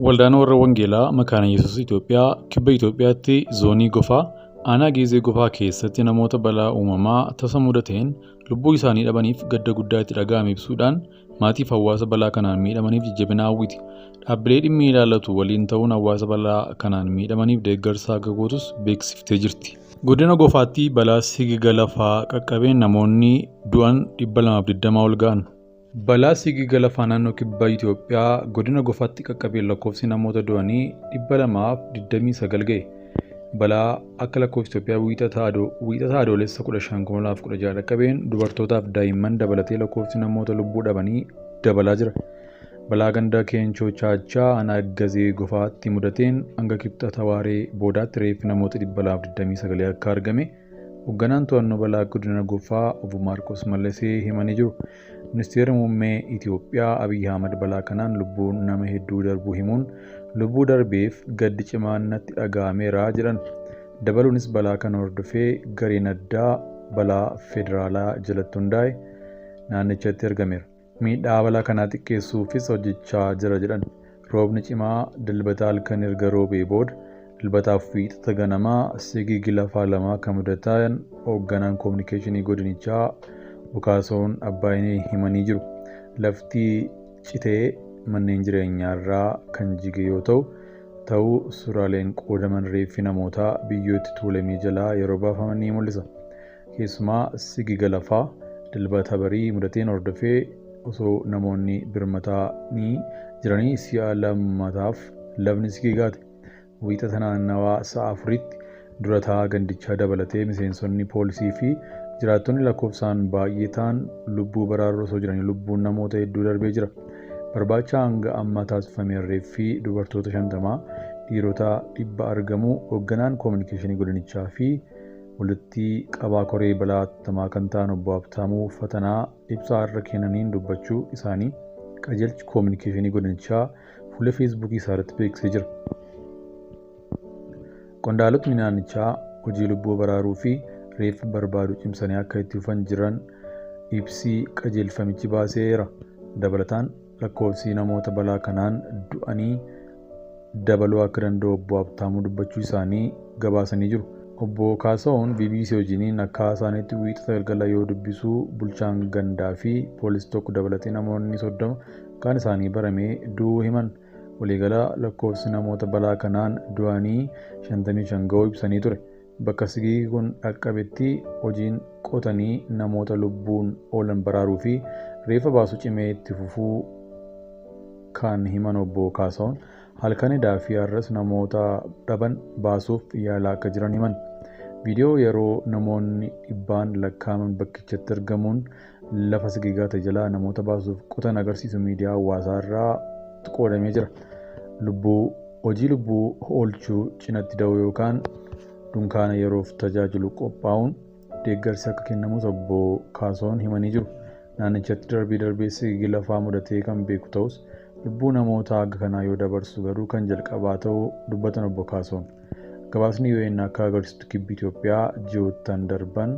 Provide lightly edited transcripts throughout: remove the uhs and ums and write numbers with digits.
Waldaan warra Wangeelaa Makaana Yesuus Itoophiyaa kibba Itoophiyaatti zoonii Gofaa aanaa Geezee Gofaa keessatti namoota balaa uumamaa tasa mudateen lubbuu isaanii dhabaniif gadda guddaa itti dhaga'ame ibsuudhaan maatiif hawaasa balaa kanaan miidhamaniif jajjabina hawwiti. Dhaabbilee dhimmi ilaallatu waliin ta'uun hawaasa balaa kanaan miidhamaniif deeggarsa akka gootus beeksiftee jirti. Godina Gofaatti balaa sigiga lafaa qaqqabeen namoonni du'an 220 ol ga'an. Balaa sigiga lafaa naannoo kibba Itoophiyaa godina Gofaatti qaqqabeen lakkoofsi namoota du'anii 229 ga'e. Balaa akka lakkoofsa Itoophiyaa wiixata adoolessa 15,2016 qaqqabeen dubartootaaf daa'imman dabalatee lakkoofsi namoota lubbuu dhabanii dabalaa jira. Balaa ganda Keenchoo Chaachaa aanaa Gazee Gofaatti mudateen hanga kibxata waaree boodaatti reeffi namoota 229 akka argame hoogganaan to'annoo balaa godina Gofaa obbo Maarqos Mallasee himanii jiru. Ministeerri muummee Itoophiyaa Abiyyi Ahmad balaa kanaan lubbuun nama hedduu darbuu himuun lubbuu darbeef gaddi cimaan natti dhaga'ameera jedhan. Dabaluunis balaa kana hordofee gareen addaa balaa federaalaa jalatti hundaa'e naannichatti ergameera. Miidhaa balaa kanaa xiqqeessuufis hojjechaa jira jedhan. Roobni cimaa dilbata halkan erga roobee booda dilbataaf wiixata ganamaa sigigi lafaa lama kan mudatan hoogganaan koominikeeshinii godinichaa Bukaasoon Abbaayinee himanii jiru. Lafti citee manneen jireenyaarraa kan jige yoo ta'u, ta'uu suuraaleen qoodaman reeffi namootaa biyyootti tuulamee jalaa yeroo baafaman ni mul'isa. Keessumaa sigiga lafaa dilbata barii mudateen hordofee osoo namoonni birmatanii jiranii si'a lammataaf lafni sigigaate. Wiixata naannawaa sa'a afuritti durataa gandichaa dabalatee miseensonni poolisii fi jiraattonni lakkoofsaan baay'ee ta'an lubbuu baraaruu osoo jiranii lubbuun namoota hedduu darbee jira. Barbaacha hanga ammaa taasifameen reeffi dubartoota 50 dhiirota 100 argamuu hoogganaan koominikeeshinii godinichaa fi walitti qabaa koree balaa hatattamaa kan ta'an obbo Habtaamuu Fatanaa ibsa har'a kennaniin dubbachuu isaanii qajeelchi koominikeeshinii godinichaa fuula feesbuukii isaa irratti beeksisee jira. Qondaalotni naannichaa hojii lubbuu baraaruu fi reeffa barbaaduu cimsanii akka itti fufan jiran ibsii qajeelfamichi baaseera. Dabalataan lakkoofsi namoota balaa kanaan du'anii dabaluu akka danda'u obbo Habtaamuu dubbachuu isaanii gabaasanii jiru. Obbo Kaasahuun BBC wajjiniin akka isaanitti wiixata galgala yoo dubbisuu bulchaan gandaa fi poolisii tokko dabalatee namoonni 30 kaan isaanii baramee du'uu himan. Waliigala lakkoofsi namoota balaa kanaan du'anii 55 ga'uu ibsanii ture. Bakka sigigi kun dhaqqabetti hojiin qotanii namoota lubbuun oolan baraaruu fi reeffa baasuu cimee itti fufuu kan himan obbo Kaasahuun halkan edaa fi har'as namoota dhaban baasuuf yaalaa akka jiran himan. Viidiyoo yeroo namoonni dhibbaan lakkaa'aman bakkichatti argamuun lafa sigigaate jalaa namoota baasuuf qotan agarsiisu miidiyaa hawaasaa irraa qoodamee jira. Lubbuu hojii lubbuu oolchuu cinatti da'uu yookaan dunkaana yeroof tajaajilu qophaa'uun deeggarsi akka kennamus obbo Kaasahuun himanii jiru. Naannichatti darbee darbee sigigi lafaa mudatee kan beeku ta'us lubbuu namoota haga kanaa yoo dabarsu garuu kan jalqabaa ta'uu dubbatan obbo Kaasahuun. Gabaasni UN akka agarsiisutti kibbi Itoophiyaa ji'oottan darban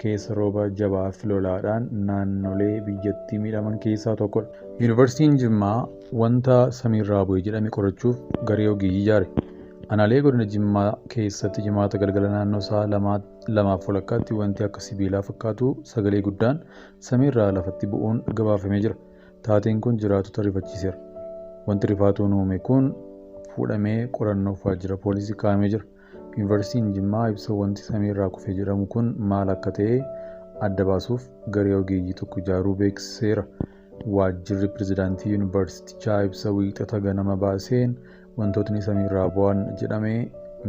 keessa rooba jabaa fi lolaadhaan naannolee biyyattii miidhaman keessaa tokkodha. Yuunivarsiitiin Jimmaa wanta samiirraa bu'e jedhame qorachuuf garee ogeeyyii ijaare. Aanaalee godina Jimmaa keessatti jimaata galgala naannoo sa'a 2:30tti wanti akka sibiilaa fakkaatu sagalee guddaan samiirraa lafatti bu'uun gabaafamee jira. Taateen kun jiraattota rifachiiseera. Wanti rifaatuun uume kun fuudhamee qorannoof waajjira poolisii kaa'amee jira. Yuunivarsiitiin Jimmaa ibsa wanti samiirraa kufe jedhamu kun maal akka ta'e adda baasuuf garee ogeeyyii tokko ijaaruu beeksiseera. Waajjirri pirezidaantii yuunivarsiitichaa ibsa wiixata ganama baaseen wantootni samiirraa bu'an jedhamee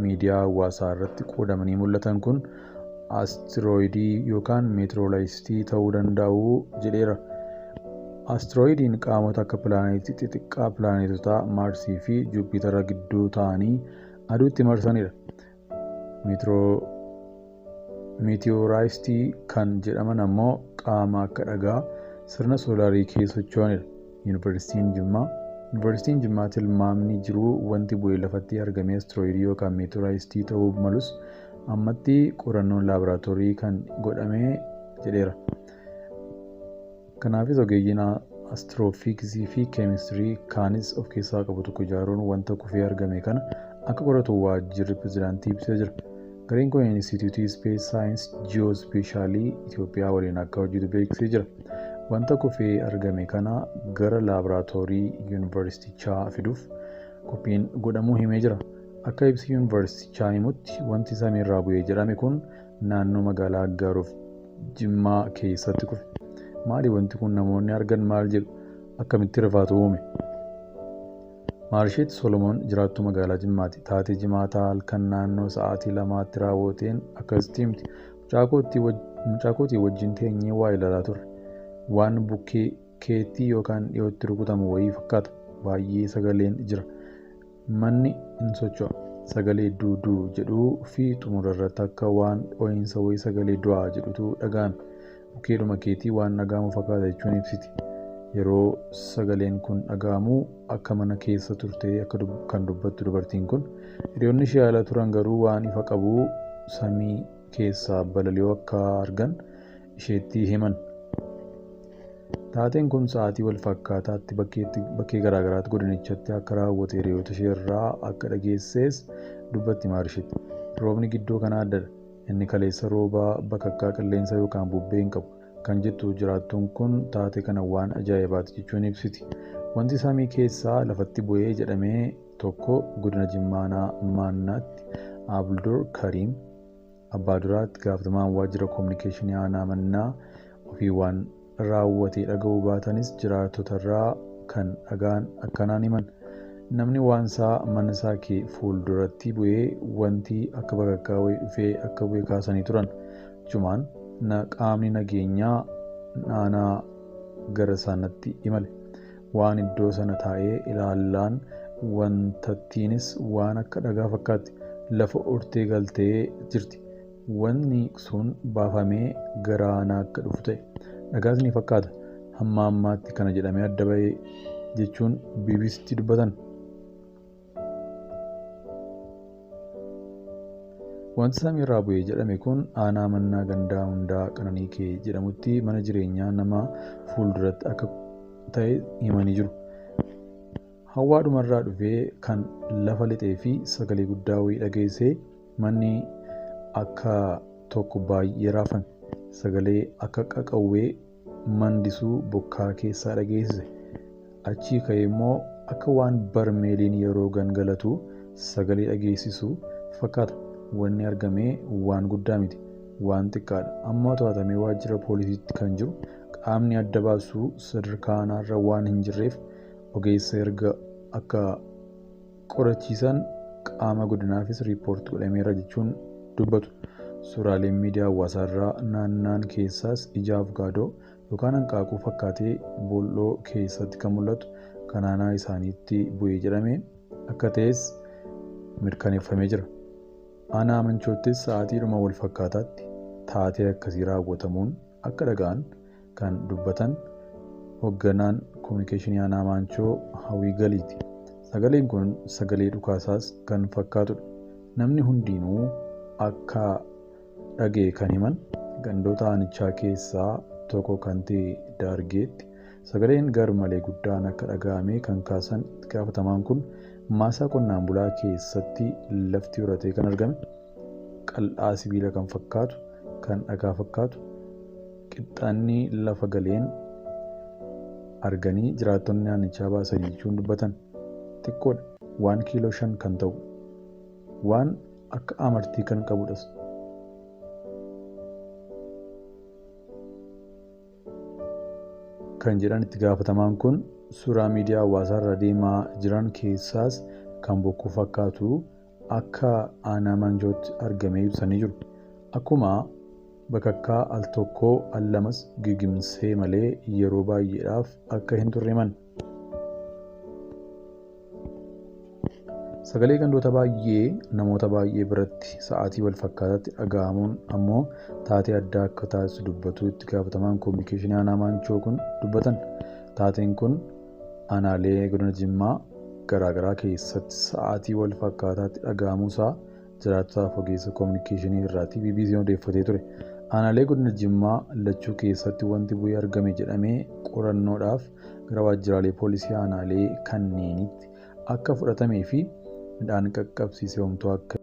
miidiyaa hawaasaa irratti qoodamanii mul'atan kun astiroidii yookaan meetiroolaayistii ta'uu danda'u jedheera. Astiroidiin qaamota akka pilaanetii xixiqqaa pilaanetoota Maarsii fi Juupitara gidduu ta'anii aduutti marsanidha. Meetiyooraayitii kan jedhaman ammoo qaama akka dhagaa sirna soolaarii keessa socho'anidha. Yuunivarsiitiin Jimmaa tilmaamni jiru wanti bu'ee lafatti argame astiroidii yookaan meetiyooraayitii ta'uu malus ammatti qorannoon laaboraatoorii kan godhame jedheera. Kanaafis ogeeyyiin astiroofiiziksii fi keemistirii kaanis of keessaa qabu tokko ijaaruun wanta kufee argame kana akka qoratu waajjirri pirezidaantii ibsee jira. Gareen kun Inistituutii Ispees Saayinsii Ji'oospeeshaalii Itoophiyaa waliin akka hojjetu beeksisee jira. Wanta kufee argame kana gara laaboraatoorii yuunivarsiitichaa fiduuf qophiin godhamuu himee jira. Akka ibsi yuunivarsiitichaa himutti wanti samiirraa bu'ee jedhame kun naannoo magaalaa Aggaaroof Jimmaa keessatti kufe. Maali wanti kun namoonni argan maal jedhu? Akkamitti rifaatu uume? Maarsheet Solomoon jiraattuu magaalaa Jimmaati. Taatee Jimaataa halkan naannoo sa'aatii 2tti raawwateen akkasitti himti. Mucaa kootii wajjin teenyee waa ilaalaa turre. Waan bukkee keetti yookaan dhiyootti rukutamu wayii fakkaata. Baay'ee sagaleen jira. Manni in socho'a. Sagalee duuduu jedhuu fi xumura irratti akka waan dho'iinsa wayii sagalee du'aa jedhutu dhaga'ame. Bukkeedhuma keetii waan dhaga'amu fakkaata jechuun ibsiti. Yeroo sagaleen kun dhaga'amu akka mana keessa turte akka kan dubbattu dubartiin kun hiriyoonni ishee ala turan garuu waan ifa qabu samii keessaa balali'uu akka argan isheetti himan. Taateen kun sa'aatii wal fakkaataatti bakkee garaagaraatti godinichatti akka raawwate hiriyoota ishee irraa akka dhageesses dubbatti Maarsheet. Roobni gidduu kana addadha. Inni kaleessa roobaa bakakkaa qilleensa yookaan bubbee hin qabu kan jettu jiraattuun kun taatee kana waan ajaa'ibaati jechuun ibsiti. Wanti samii keessaa lafatti bu'ee jedhamee tokko godina Jimmaa Maannaatti Abdur Kariim Abbaaduraatti gaafatamaan waajjira koominikeeshinii aanaa mannaa ofii waan raawwatee dhaga'uu baatanis jiraattotarraa kan dhagaan akkanaan himan. Namni waan isaa mana isaa kee fuulduratti bu'ee wanti akka bakakkaa wayii dhufee akka bu'e kaasanii turan. Jumaan qaamni nageenyaa aanaa gara sanatti imale. Waan iddoo sana taa'ee ilaallaan wantattiinis waan akka dhagaa fakkaatti lafa urtee galtee jirti. Wanni sun baafamee gara aanaa akka dhufu ta'e. Dhagaas ni fakkaata. Hamma ammaatti kana jedhamee adda ba'ee jechuun BBCtti dubbatan. Wanti samiirraa bu'ee jedhame kun aanaa mannaa gandaa hundaa qananii kee jedhamutti mana jireenyaa nama fuulduratti akka ta'e himanii jiru. Hawwaadhumarraa dhufee kan lafa lixee fi sagalee guddaa wayii dhageessee manni akka tokko baay'ee raafame. Sagalee akka qaqawwee mandisuu bokkaa keessaa dhageessise. Achii ka'ee immoo akka waan barmeeliin yeroo gangalatu sagalee dhageessisu fakkaata. Wanni argame waan guddaa miti, waan xiqqaadha. Amma to'atamee waajjira poolisiitti kan jiru qaamni adda baasu sadarkaa aanaarra waan hin jirreef ogeessa erga akka qorachiisan qaama godinaafis riipoorti godhameera jechuun dubbatu. Suuraaleen miidiyaa hawaasaarraa naannaan keessaas ija avgaadoo yookaan hanqaaquu fakkaatee boolloo keessatti kan mul'atu kan aanaa isaaniitti bu'ee jedhame akka ta'es mirkaneeffamee jira. Aanaa Manchoottis sa'aatiidhuma wal fakkaataatti taatee akkasii raawwatamuun akka dhaga'an kan dubbatan hoogganaan koominikeeshinii aanaa Manchoo Hawwii Galiiti. Sagaleen kun sagalee dhukaasaas kan fakkaatudha. Namni hundinuu akka dhaga'e kan himan gandoota aanichaa keessaa tokko kan ta'e Daargeetti sagaleen garmalee guddaan akka dhaga'ame kan kaasan itti gaafatamaan kun maasaa qonnaan bulaa keessatti lafti horatee kan argame qal'aa sibiila kan fakkaatu kan dhagaa fakkaatu qixxaanni lafa galeen arganii jiraattonni naannichaa baasanii jechuun dubbatan. Xiqqoodha, waan kiiloo 5 kan ta'u, waan akka amartii kan qabudhas. Kan jedhan itti gaafatamaan kun suuraa miidiyaa hawaasaarra deemaa jiran keessaas kan bokkuu fakkaatu akka aanaa Manchootti argamee ibsanii jiru. Akkuma bakakkaa al tokkoo al lamas gigimsee malee yeroo baay'eedhaaf akka hin turre himan. Sagalee gandoota baay'ee namoota baay'ee biratti sa'aatii wal fakkaataatti dhaga'amuun ammoo taatee addaa akka taasisu dubbatu itti gaafatamaan koominikeeshinii aanaa Manchoo kun dubbatan. Taateen kun aanaalee godina Jimmaa garaagaraa keessatti sa'aatii wal fakkaataatti dhaga'amuusaa jiraattotaaf ogeessa koominikeeshinii irraatii BBC odeeffatee ture. Aanaalee godina Jimmaa lachuu keessatti wanti bu'ee argame jedhamee qorannoodhaaf gara waajjiraalee poolisii aanaalee kanneenitti akka fudhatamee fi midhaan qaqqabsiise homtuu akka